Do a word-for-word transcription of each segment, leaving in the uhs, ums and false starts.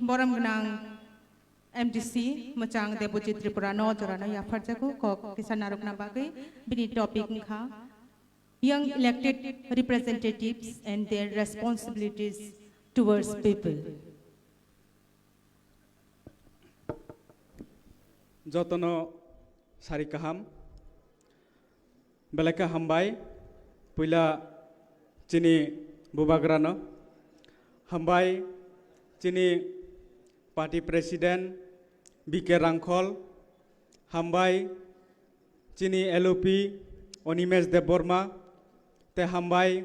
Borom gwnang M D C mwchang Debojit Tripura no jorano yapharjago kok kisa narwkna bagwi bini topic wngkha Young Elected Representatives and Their Responsibilities Towards People. Jotono sari kaham. Belai khe hambai, puila chini bubagrano. Hambai, chini party president B K Rangkhol. Hambai, chini L O P Onimesh Debbarma. Tei hambai,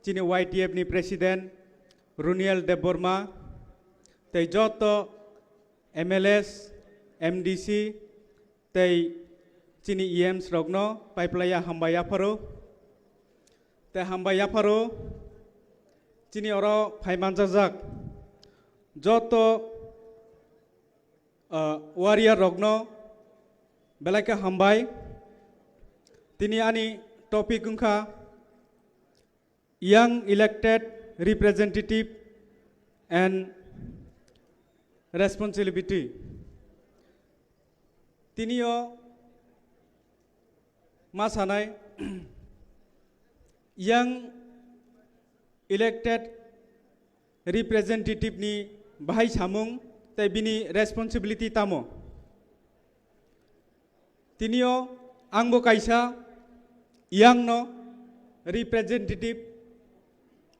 chini Y T F ni president Runiel Debbarma. Tei joto M L As, M D C, tei chini E Ms rokno paiplaiya hambai yapharo. Tei hambai yapharo chini oro phai manjajak joto, ah, warrior rokno belai khe hambai. Tini ani topic wngkha Young Elected Representative and Responsibility. Tinio ma sanai, young elected representative ni bahai samung tei bini responsibility tamo? Tinio angbo kaisa young no representative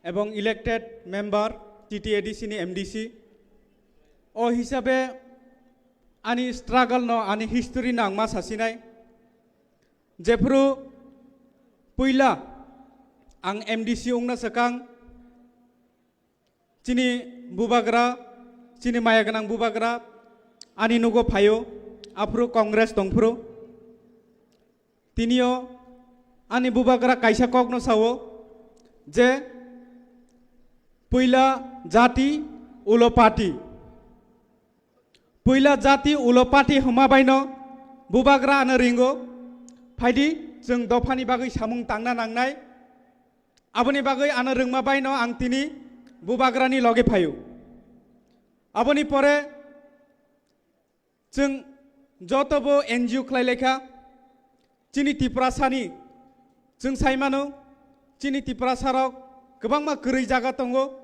ebong elected member T T A D C ni M D C. O hisabe ani struggle no, ani history no ang ma sasinai. Jephru puila ang M D C wngna swkang, chini bubagra, chini maya gwnang bubagra ani nugo phaio, aphuru Congress tongphuru. Tinio ani bubagra kaisa kokno sao je, puila jati, ulo party. Puila jati, ulo party hwnma baino bubagra ano ringo. Phaidi, chwng dophani bagwi samung tangna nangnai. Aboni bagwi ano rwngma baino ang tini bubagrani loge phaio. Aboni pore chwng jotobo N G O khlai laikha. Chini Tiprasani chwng sai mano, chini Tiprasarok kwbangma kwrwi jaga tongo.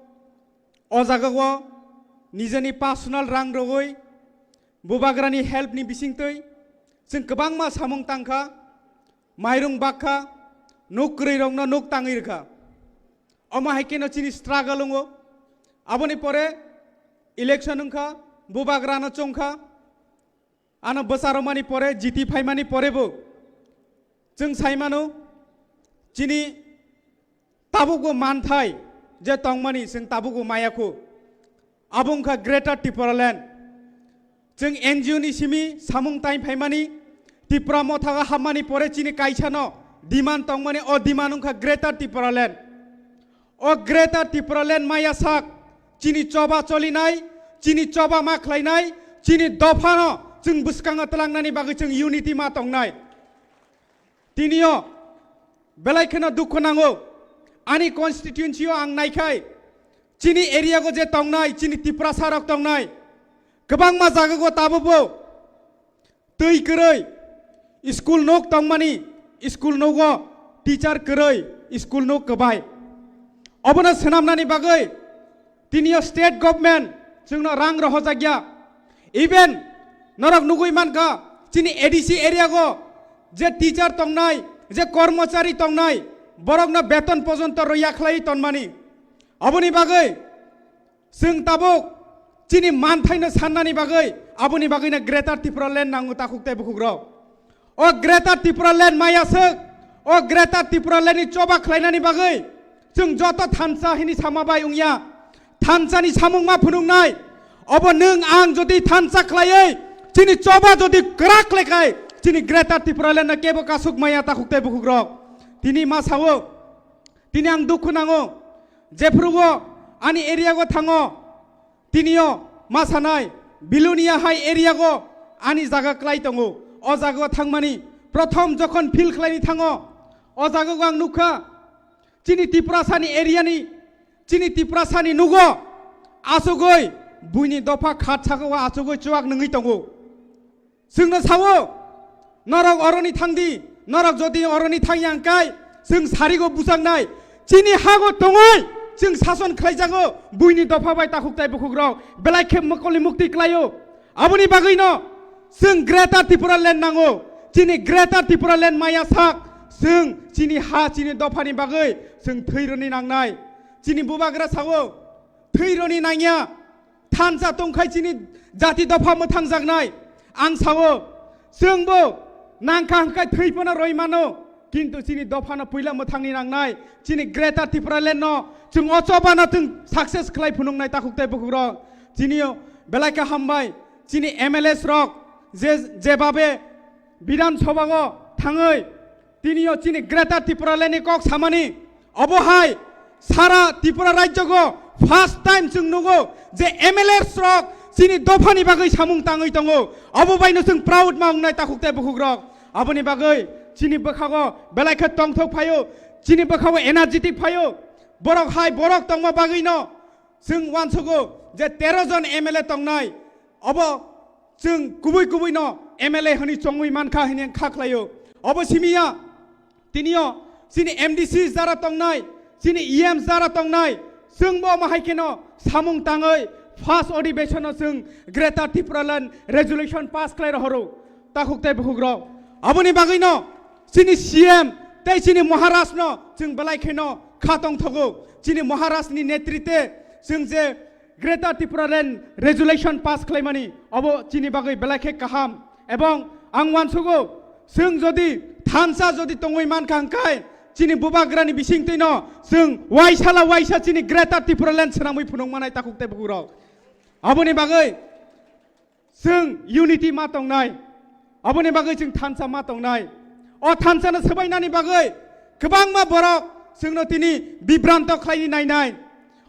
O jagao nijeni personal rang rogwi bubagrani help ni bisingtwi chwng kwbangma samung tangkha, mairung bakha, nuk kwrwi rokno nuk tangwi rwkha. Omo hai kheno chini struggle wngo. Aboni pore election wngkha, bubagrano chongkha. Ano bwsarokmani pore, jiti phaimani porebo chwng sai mano, chini tabukbo manthai je tongmani chwng tabukbo maya kho. Abo wngkha Greater Tipraland. Chwng N G O ni simi samung tai phaimani, Tipra Motha o hapmani pore chini kaisano demand tongmani, o demand wngkha Greater Tipraland. O Greater Tipraland maya sak, chini choba cholinai, chini choba ma khlainai, chini dophano chwng bwskango twlangnani bagwi chwng unity ma tongnai. Tinio belai kheno dukhu nango, ani constituency o ang naikhai, chini area go je tongnai, chini Tiprasa rok tongnai, kwbangma jaga go tabukbo twi kwrwi, school nuk tongmani, school nugo teacher kwrwi, school nuk kwbai. Obono swnamnani bagwi tinio state government chwngno rang rohojakya. Even norok nugwi mankha, chini A D C area go je teacher tongnai, je kormochari tongnai, borokno beton pojonto rwya khlai tonmani. Aboni bagwi chwng tabuk chini manthaino sannani bagwi, aboni bagwino Greater Tipraland nango takhuk tei bukhukrok. O Greater Tipraland maya swk, o Greater Tipraland ni choba khlainani bagwi chwng joto thansa hini sama bai wngya. Thansani samung ma phunuknai. Obo nwng ang jodi thansa khlaiwi, chini choba jodi kwrak khlaikhai, chini Greater Tipraland no kebo kasuk maya takhuk tei bukhukrok. Tini ma sao, tini ang dukhu nango. Jephrugo ani area go thango, tinio ma sanai, Bilonia hai area go ani jaga klai tongo. O jaga o thangmani prothom jokhon field khlaini thango, o jaga go ang nukha, chini Tiprasani area ni, chini Tiprasani nugo asugwi Buini dopha khat sakao achugwi chuak nungwi tongo. Chwngno sao, norok oroni thangdi, norok jodi oroni thangya hwnkhe, chwng sarigo bujaknai. Chini hago tongwi, chwng sason khlaijago, buini dopha bai takhuk tai bukhukrok, belai khe mokolni mukti klaio. Aboni bagwino, chwng Greater Tripura Land nango. Chini Greater Tripura Land maya sak, chwng chini ha, chini dophani bagwi, chwng thwi rwni nangnai. Chini bubagra sao, thwi rwni nangya. Thansa tongkhai chini jati dopha mwthangjaknai. Ang sao, chwngbo nangkha hwnkhe thwi phano roi mano, kintu chini dophano puila mwthangni nangnai. Chini Greater Tripura Land no chwng o chobano chwng success khlai phunuknai takhuk tai bukhukrok. Chini belai khe hambai, chini M L As rok je, jebabe Bidhan Sabha o thangwi Tini o chini Greater Tripura Land ni kok samani, obo hai sara Tripura rajyo go first time chwng nugo je M L As rok chini dophani bagwi samung tangwi tongo. Obo baino chwng proud ma wngnai takhuk tai bukhuk rok. Aboni bagwi chini bwkhago belai khe tongthok phaio, chini bwkhago energetic phaio. Borok hai borok tongma bagwino chwng uansugo je tero jon M L A tongnai. Obo chwng kubui kubui no M L A hwnwi chongwi mankha hwnwi ang kha khlaio. Obo simiya, tinio chini M D C jara tongnai, chini E M jara tongnai, chwngbo omo hai kheno samung tangwi first adhibeshon o chwng Greater Tipraland resolution pass khlai rohoro, takhuk tei bukhuk rok. Aboni bagwino chini C M tei chini Maharaj no chwng belai kheno kha tongthogo. Chini Maharaj ni netrite chwng je Greater Tipraland resolution pass khlaimani, obo chini bagwi belai khe kaham. Ebong ang uansugo, chwng jodi thansa jodi tongwi mankha hwnkhe, chini bubagrani bisingtwino chwng waisala waisa chini Greater Tipraland swnamwi phunuk manai takhuk tei bukhuk rok. Aboni bagwi chwng unity ma tongnai, aboni bagwi chwng thansa ma tongnai. O thansano swbainani bagwi kwbangma borok chwngno tini bibranto khlaini nainai.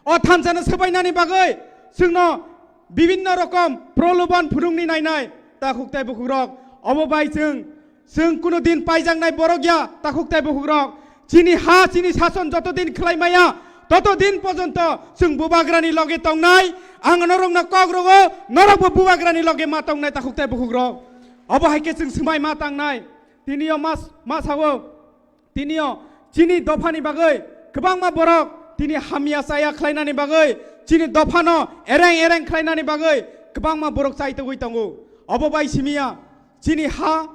O thansano swbainani bagwi chwngno bibinno rokom proloban phunukni nainai takhuk tei bukhuk rok. Obo bai chwng Chwng kunu din paijaknai borok ya, takhuk tei bukhuk rok. Chini ha, chini sason joto din khlai maya, toto din pojonto chwng bubagrani loge tongnai. Ang norokno kok rogo, norokbo bubagrani loge ma tongnai, takhuk tei bukhuk rok. Obo hai khe chwng swmai ma tangnai. Tinio mas, ma sao. Tinio chini dophani bagwi kwbangma borok tini hamya chaya khlainani bagwi, chini dophano ereng ereng khlainani bagwi kwbangma borok chaitogwi tongo. Obo bai simiya chini ha,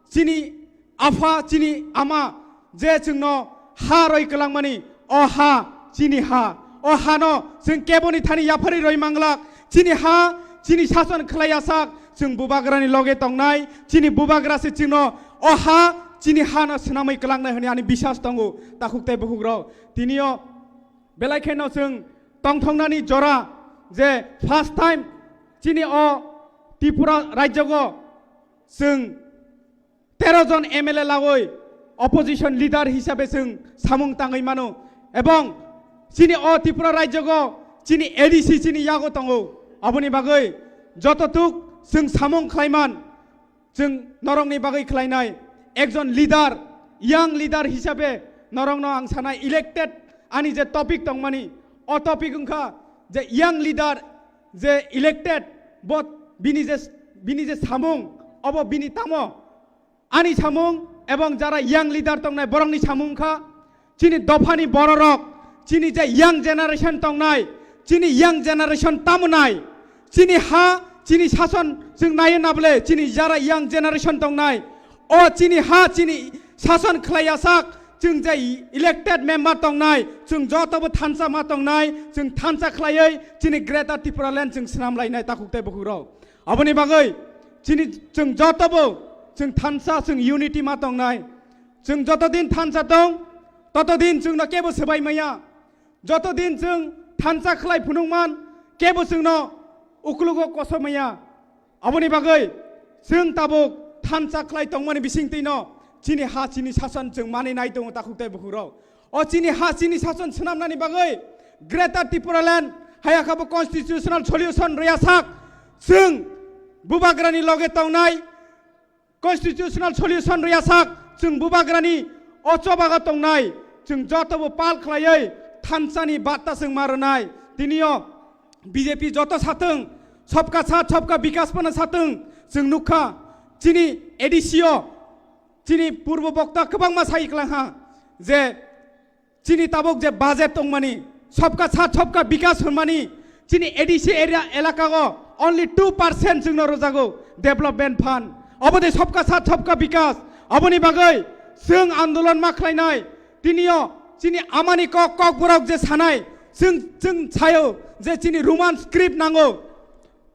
chini apha, chini ama je chwngno ha roi kwlangmani, o ha chini ha. O hano chwng keboni thani yapharwi roi manglak. Chini ha, chini sason khlai asak, chwng bubagrani loge tongnai. Chini bubagra se chwngno o ha, chini hano swnamwi kwlangnai hwnwi ani biswas tongo, takhuk tei bukhuk rok. Tinio belai kheno chwng tongthoknani jora je first time chini o Tripura rajyogo chwng tero jon M L A lagoi opposition leader hisabe chwng samung tangwi mano, ebong chini o Tripura rajyogo chini A D C chini yago tongo. Aboni bagwi joto tuk chwng samung khlaiman, chwng norokni bagwi khlainai ekjon leader, young leader hisabe norokno ang sanai elected ani je topic tongmani, o topic wngkha je young leader je elected, bo bini je, bini je samung, obo bini tamo ani samung ebong jara young leader tongnai borokni samung wngkha. Chini dophani bororok, chini je young generation tongnai, chini young generation tamunai, chini ha, chini sason chwng naiyo nabole, chini jara young generation tongnai, o chini ha, chini sason khlai asak, chwng je elected member tongnai, chwng jotobo thansa ma tongnai, chwng thansa khlaiwi chini Greater Tipraland chwng swnam lainai takhuk tei bukhuk rok. Aboni bagwi chini chwng jotobo chwng thansa, chwng unity ma tongnai. Chwng joto din thansa tong, toto din chwngno kebo swbai maya. Joto din chwng thansa khlai phunukman, kebo chwngno uklugo koso maya. Aboni bagwi chwng tabuk thansa khlai tongmani bisingtwino chini ha, chini sason chwng manwi nai tongo takhuk tei bukhuk rok. O chini ha, chini sason swnamnani bagwi Greater Tipraland haya khe bo constitutional solution rwya sak, chwng bubagrani loge tongnai, constitutional solution rwya sak, chwng bubagrani o chobago tongnai, chwng jotobo pal khlaiwi thansani batta chwng ma rwnai. Tinio B J P joto satwng, sobka saath sobka bikas phano satwng, chwng nukha chini A D C o chini purbo bokta kwbangma sai kwlangha je chini tabuk je budget tongmani, sobka saath sobka bikas hwnmani, chini A D C area elaka o only two percent chwngno rwjago development fund. Obo de sobka saath sobka bikas. Aboni bagwi chwng andolon ma khlainai. Tinio chini amani kok, kokborok je sanai, chwng, chwng sayo je chini Roman script nango.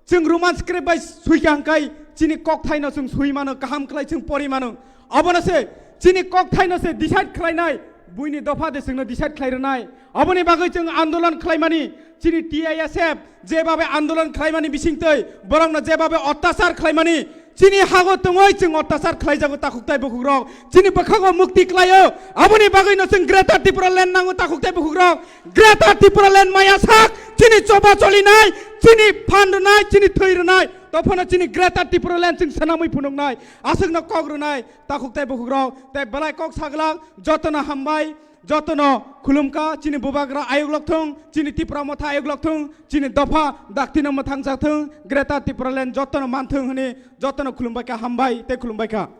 Chwng Roman script bai sui kha hwnkhe chini kokthaino chwng sui mano, kaham khlai chwng pori mano. Abono se chini kokthaino se decide khlainai, buini dopha de chwngno decide khlai rwnai. Aboni bagwi chwng andolon khlaimani, chini T I S F jebabe andolon khlaimani bisingtwi borokno jebabe ottachar khlaimani, chini hago tongwi chwng ottachar khlaijago takhuk tai bukhukrok, chini bwkhago mukti khlaio. Aboni bagwino chwng Greater Tipraland nango takhuk tai bukhukrok. Greater Tipraland maya sak, chini choba cholinai, chini phan rwnai, chini thwi rwnai, tophano chini Greater Tipraland chwng swnamwi phunuknai, aswkno kok rwnai, takhuk tai bukhukrok, tei belai kok saglak, jotono hambai, jotono khulumkha, chini bubagra ayuk lok thung, chini Tipra motha ayuk lok thung, chini dopha daktino mwthangsa thung, Greater Tipraland jotono manthung hwnwi jotono khulumbaikha, hambai tei khulumbaikha.